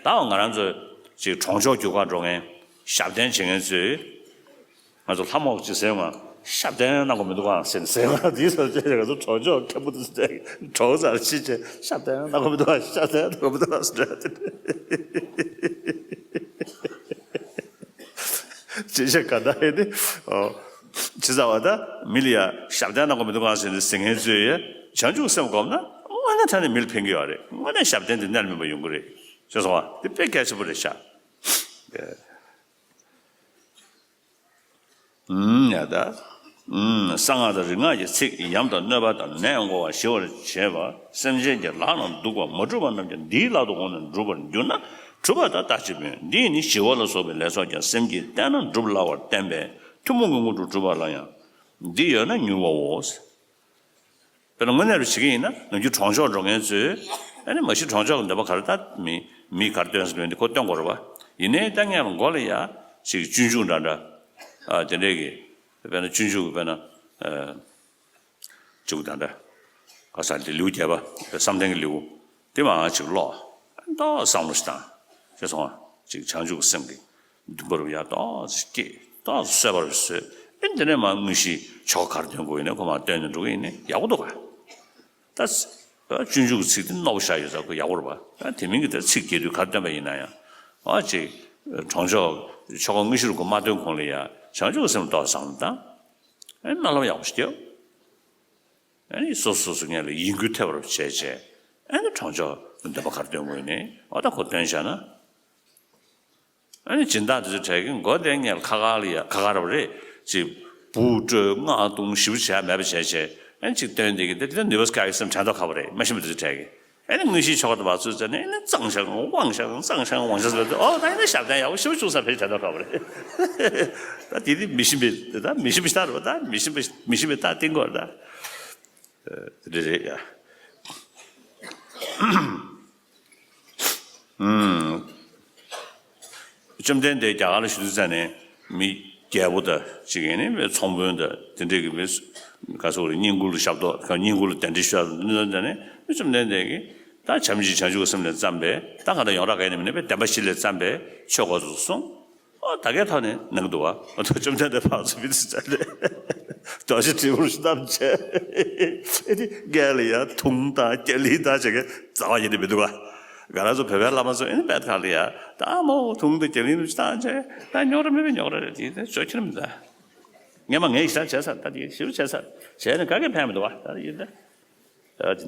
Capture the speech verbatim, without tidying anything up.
ད་ང་རང་ཚོ་ཅིག་གྲོང་ཆོག་རྒྱུག་གར་འགྲོ་མཁན་ཞབས་བརྟན་བྱེད་མཁན་ཚོས། ང་ཚོ་ལྷ་མོ་ཅིག་ཟེར་ང་ཞབས་བརྟན་གནང་དགོས་མི་འདུག་ཨང་ཟེར་ནས་ཟེར་ང་དེའི་སར་བྱས་ང་ཚོ་གྲོང་ཆོག་མཁན་པོ་དེ་ཚོ་གྲོང་ཚར་ཕྱིན་བྱས་ཞབས་བརྟན་གནང་དགོས་མི་འདུག་ཨང་ཞབས་བརྟན་གནང་དགོས་མི་འདུག་ཨང་ཟེར་ནས། ཅི་བྱེད་ག་ད་ཡིན་ཏེ། ཇི་ཙམ་བ་ད་མི་ལ་ཡ་ཞབས་བརྟན་གནང་དགོས་མི་འདུག་གང་ཟེར་ནས་ཟེར་མཁན་ཚོས་ཡ་བྱང་ཆུབ་སེམས་བསྒོམས་ན་དངོས་གནས་དྲང་གནས་མི་ལ་ཕན་གྱི་ཡོད་རེད། དངོས་གནས་ཞབས་བརྟན་དེ་མནར་མེད་པ་ཡོང་གི་རེད། ཤེས་སོང་བ། དེ་དཔེ་གལ་ཆེན་པོ་རེད་ཤག་ཨུམ་ཡ་ད། ཨུམ། གསང་སྔགས་དང་རིག་སྔགས་ཀྱི་ཚིག་ཡམས་དང་གནོད་པ་དང་ནད་འགོ་བ་ཞི་བར་བྱེད་པ། སེམས་ཅན་གྱི་ལག་ན་སྡུག་པ་མ་གྲུབ་པ་རྣམས་ཀྱང་འདིའི་ལག་ཏུ་འོངས་ནས་འགྲུབ་པར་འགྱུར་ན་གྲུབ་པ་དང་ལྟ་ཅི་སྨོས། འདིས་ནི་ཞི་བ་ལ་སོགས་པའི་ལས་ཚོགས་ཀྱང་སེམས་ཀྱིས་བརྟན་ན་འགྲུབ་སླ་བར་བསྟན་པས་ཐུན་མོང་གི་དངོས་གྲུབ་སྒྲུབ་པ་ལ་ཡང་འདི་ཡོད་ན་མྱུར་བའོ། དཔེར་ན་དངོས་གནས་རུ་བྱེད་ཀྱི་ཡིན་ན་ནམ་རྒྱུན་གྲོང་ཆོག་འགྲོ་མཁན་ཚོས་ཨ་ནི་མ་གཞི་གྲོང་ཆོག་གི་འདོད་པ་ག་རེ་ད་མི་མི་ག་རེ་སྟོན་ཟེར་ནས་འདི་ཁོ་སྟོན་དགོས་རེད་བ། ཡིན་ནའི་ད་ངས་ལ་མགོ་ལ་ཡ་ཅིག་སྤྱོད་འཇུག་འདྲ་འདྲ་ཨ་དེ་འདྲས་ཀྱི་དཔེར་ན་སྤྱོད་འཇུག་དཔེར་ན་ཨ་ཅིག་ད་འདྲ་ག་ས་འདི་ལེའུ་བརྒྱད་པ་བསམ་གཏན་གྱི་ལེའུ་དེ་མ་ཅིག་ཀློག་ཏོག་བསམ་བློ་ཞིག་བཏང་ཤེས་སོང་ང་ཅིག་བྱང་ཆུབ་སེམས་ཀྱི་འདུན་པ་རུ་ཡ་ཏོག་ཙམ་སྐྱེས་ཏོག་ཙམ་གསོད་པ་རུ་བཟོས། ཨེ་འདི་ནས་མ་དངོས་གཞི་ཆོ་ག་ག་རེ་སྟོན་དགོས་ཡིན་ནའི་ཁོ་མ་སྟོན་ནས་འགྲོ་གི་ཡིན་ནའི་ཡག་པོ་འདུག་ག་ད་སྤྱོད་འཇུག་གི་ཚིག་དེ་རྣོ་པོ་བཞག་ཡོད་ས་ཁོ་ཡག་པོ་རེད་པ། ད་དེ་མིན་གྱི་ད་ཚིག་རྒྱས་བསྡུས་ག་རེ་སྟོན་པ་ཡིན་ན་ཡང་ཨ་ཅིག་གྲོང་ཆོག་ཆོ་ག་དངོས་གཞི་རུ་ཁོ་མ་སྟོན་གོང་ལ་ཡ་བྱང་ཆུབ་སེམས་ཏོག་བསམ་བློ་བཏང་། ཨེ་རྣ་ལམ་ཡག་པོ་ཞིག་རྒྱབ། ཨ་ནི་སོ་སོ་སོ་སོ་ངེད་ལ་ཡིད་འགུལ་ཐེབས་པར་བྱས་བྱས། ཨ་ནི་གྲོང་ཆོག་འདོད་པ་ག་རེ་སྟོན་དགོས་ནས་ཨོ་ད་ཁོ་སྟོན་བཞག་ན། ཨ་ནི་སྦྱིན་བདག་དེ་ཚོ་གྲས་ཀྱིས་མགོ་བསྡད་ངེད་ལ་ཁ་ཁ་ལ་ཡ་ཁ་ཁ་ར་བ་རེད་ཅེས་འབུ་སྤྲོད་རྔ་བརྡུང་ཞིབ་བྱས་མེད་པ་བྱས་བྱས་ཨ་ནི་ཅིག་སྟོན་བསྡད་ཀྱི་འདི་དེ་ནུས་པ་དཀའ་ཡི་སེམས་དྲན་ཐོག་ཁ་བ་རེད་མ་ཤེས་པ་དེ་ཚོ་གྲས་ཀྱིས། ཨ་ནི་དངོས་གཞིའི་ཆོ་ག་དང་བ་ཚོད་བཙལ་ནས་ཨ་ནི་གཙང་ཤག་དབང་ཤག་གཙང་ཤག་དབང་ཤག་ཟེར་བ་དེ་ཨོ་ད་ཨ་ནི་ཞབས་བརྟན་ཡག་པོ་ཞེ་པོ་བྱུང་ས་ཕེབས་དྲན་ཐོག་ཁ་བ་རེད། ད་དེ་དེ་མི་ཤེས་པའི་ད་མི་ཤེས་པའི་ཤ་སྟག་རེད་པ། ད་མི་ཤེས་པའི་མི་ཤེས་པའི་རྟགས་བསྟན་དགོས་རེད་ད། དེ་རེད་ཡ། ཨུམ། བཅོམ་ལྡན་འདས་རྒྱ་གར་ལ་བཞུགས་དུས་ཙ་ནས་མི་རྒྱལ་པོ་དང་གཅིག་ཡིན་ནི་མི་ཚོང་དཔོན་དང་དེ་འདྲས་ཀྱི་མི་ག་ཚོད་རེད་བསྙེན་བཀུར་ལ་ཞབས་ཏོག་བསྙེན་བཀུར་ལ་གདན་འདྲེན་ཞུ་ཡག་ནི་ཙ་ནས་མི་བཅོམ་ལྡན་འདས་ཀྱིས་ད་བྱམས་ཀྱི་བྱང་ཆུབ་སེམས་ལས་བརྩམས་པའི་ད་ག་ད་ཡོངས་གྲགས་ག་ནས་མིན་ནི་བསྟན་པ་བཞི་ལས་བརྩམས་པའི་ཆོས་འཁོར་ཚོ་གསུངས། ཨོ་ད་གའི་ཐོག་ནས་གནང་གི་འདུག་བ། ཨོ་ད་བཅོམ་ལྡན་འདས་ཕར་ཚུར་མི་ཚེ་བྱས་ནས་རྡོ་རྗེ་དྲིལ་བུར་བསྣམས་བྱས་ཨེ་ནི་སྒལ་ལ་ཡ་དུང་དང་རྒྱ་གླིང་དང་བྱེད་མཁན་རྩ་བ་ཉིད་ནས་མི་འདུག་བ། ང་རང་ཚོ་བོད་པའི་བླ་མ་ཚོ་ཨེ་ནི་དཔེ་ཁག་ལ་ཡ་ད་མོ་དུང་དང་རྒྱ་གླིང་དུ་བཏང་བྱས་ད་རྙོག་དྲ་མེད་པའི་རྙོག་དྲ་རེད་དེ་ད་བྱོས་ཁྱེར་མི་ད། ངས་མ་ངས་ཞེ་དྲག་བྱས་ཚར་ད་དེ་ཞེ་པོ་བྱས་ཚར་བྱས་ནས་ག་གེ་ཕན་མི་འདུག་བ་ད་ཡིན་ད། ཨ་